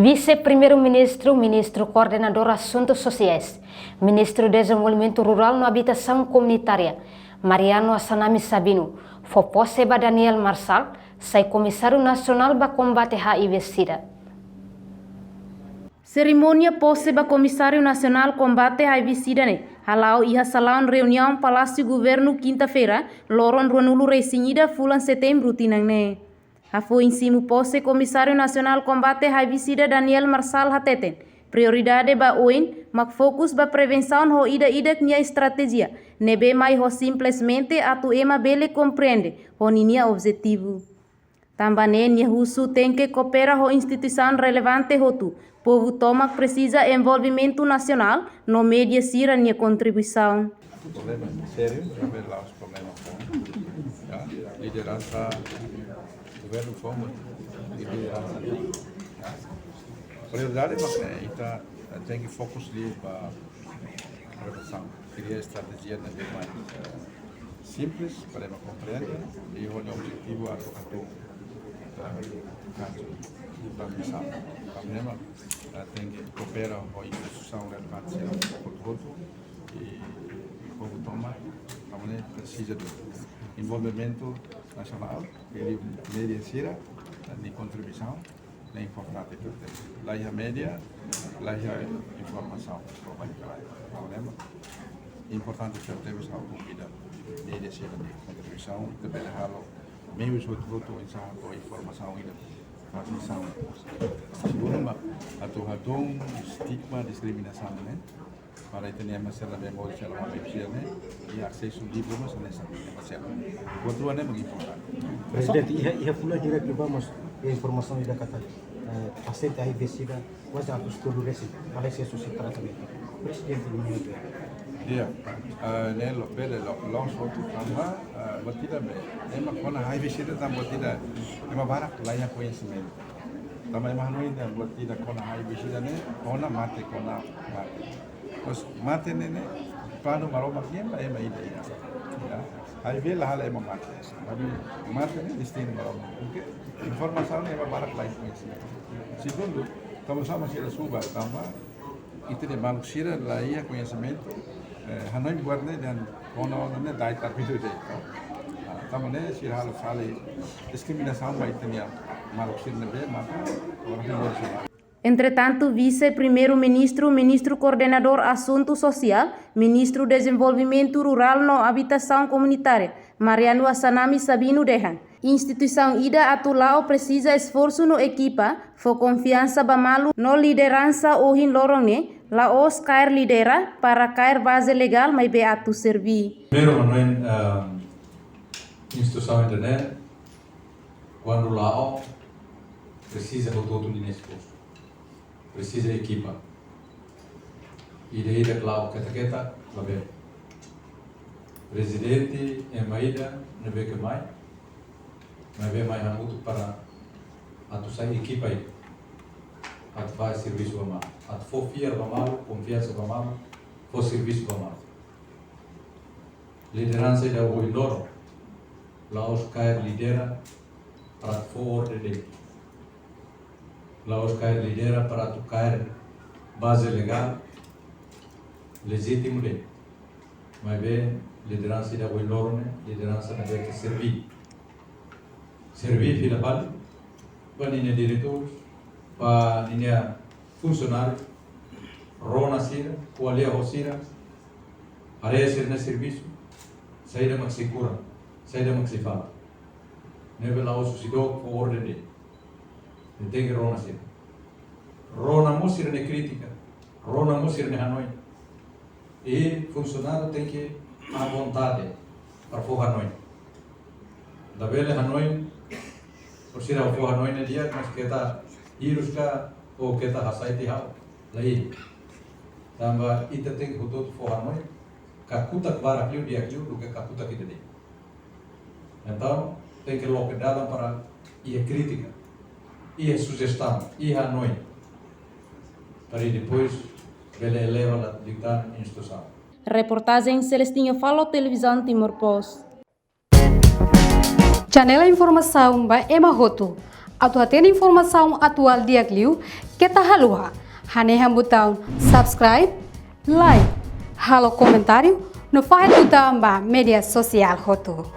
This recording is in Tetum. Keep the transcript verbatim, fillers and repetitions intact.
Vise-Primeiru-Ministru, Ministru Koordenadór Asuntu Sosiais, Ministru Dezenvolvimentu Rurál no Abitasaun Komunitária, Mariano Assanami Sabino, fó pose ba Daniel Marçal, sai Komisáriu Nasionál ba Kombate H I V SIDA. Serimónia pose ba Komisáriu Nasionál Kombate H I V SIDA ne'e hala'o iha salaun reuniaun Palásiu Governu, kinta-feira, loron ruanulu-resin-ida fulan Setembru tinan ne'e. Hafoin simu pose, Komisáriu Nasionál Kombate H I V SIDA, Daniel Marçal, hateten, prioridade ba oin mak fokus ba prevensaun ho ida-idak nia estratéjia ne'ebé mai ho simplesmente atu ema bele komprende ho ninia objetivu. Tanba ne'e nia husu tenke koopera ho instituisaun relevante hotu. Povu tomak presiza envolvimentu nasionál no média sira nia kontribuisaun. Problema sériu, problema la'ós problema foun. Ya, lideransa governu foun, lideransa. Ya. Prioridade mak ne'e, ita tenke fokus liu ba prevensaun. Kria estratéjia ne'ebé mai, eh, simples para ema komprende i ho nia objetivu atu, atu, eh, atu transmisaun. Tanba ne'e mak, eh, tenke koopera ho instituisaun relevante sira hotu-hotu i povu tomak, tanba ne'e presiza de envolvimentu nasionál, i média sira, eh, nia kontribuisaun ne'e importante tebes. La iha média, la iha informasaun, problema. Problema importante tebes, ha'u konvida média sira nia kontribuisaun, ita bele halo meius hotu-hotu oinsá atu informasaun ida, transmisaun. Segundu mak atu hatún estigma diskriminasaun ne'e, para ita-nia ema sira ne'ebé moris iha loma H I V sira ne'e, i asesu livru mós hanesan ema sira. Buat rua ne'e mak importante. Prezidente, iha, iha fulan hirak liubá mós iha informasaun ida katak, eh, pasiente H I V SIDA kuaze atus tolu resin, halo asesu husi tratamentu. Prezidente, nia opiniaun? Iya, eh, ne'e lo, bele lo, loos hotu tanba, eh, buat ida be, ema kona H I V SIDA tanba buat ida, ema barak la iha koñesimentu. Tanba ema hanoin dehan buat ida kona H I V SIDA ne'e, kona mate, kona mate. Terus mate ne'e, ne'e planu Maromak nian, ba ema ida iha. Ya. H I V la halo ema mate. Tapi mate ne'e destinu Maromak. Oke. Informasaun ne'e ema barak la iha koñesimentu. Segundu, tanba sá mak sira subar, tanba ita-nia maluk sira la iha koñesimentu, eh, hanoin buat ne'e dehan kona ona ne'e dai tarbidu de'it. Ah, tanba ne'e sira halo fali diskriminasaun ba ita-nia maluk sira ne'ebé maka orang yang baru sira. Entretantu, Vise-Primeiru-Ministru, Ministru Koordenadór Asuntu Sosiál, Ministru Dezenvolvimentu Rurál no Abitasaun Komunitária, Mariano Assanami Sabino dehan, instituisaun ida atu la'o presiza esforsu no ekipa, fó konfiansa ba malu no lideransa ohin loron ne'e, la'ós kaer lidera para kaer baze legál maibé atu serví. Primeiru, hanoin, ehm, instituisaun ida-ne'e, kuandu la'o, presiza hotu-hotu ninia esforsu. Presiza ekipa. Ida-idak la'o ketak-ketak, labele. Prezidente ema ida ne'ebé ke mai, maibé mai hamutuk para atu sai ekipa ida. Atu fó servisu ba malu. Atu fó fiar ba malu, konfiansa ba malu, fó servisu ba malu. Lideransa ida ohin loron, la'ós kaer lidera para atu fó orden de'it. La'ós kaer lidera para atu kaer baze legál, lejítimu de'it. Maibé lideransa ida ohin loron ne'e, lideransa ne'ebé ke serví. Serví fila fali ba ninia diretór, ba ninia funsionáriu, rona sira, ko'alia ho sira, haree sira-nia servisu, saida mak sei kuran, saida mak sei falta. Ne'ebé la'ós husi dook fó orden de'it. Ita tenke rona sira. Rona mós sira-nia krítika, rona mós sira-nia hanoin. I funsionáriu tenke à vontade para fó hanoin. Labele hanoin, por sira fó hanoin ne'e di'ak, mas keta hirus ka, ou keta hasai tiha, lae. Tanba ita tenke hotu-hotu fó hanoin, kakutak barak liu di'ak liu duké kakutak ida de'it. Entaun, tenke loke dalan para iha krítika, iha sujestaun, iha hanoin. Para depois bele eleva la diktan instituisaun. Reportajen Celestinha Falo, Televizaun Timor Post. Janela informasaun ba ema hotu. Atu hatene informasaun atuál di'ak liu, keta haluha hanehan butaun subscribe, like, halo komentáriu no fahe tutan ba média sosiál hotu.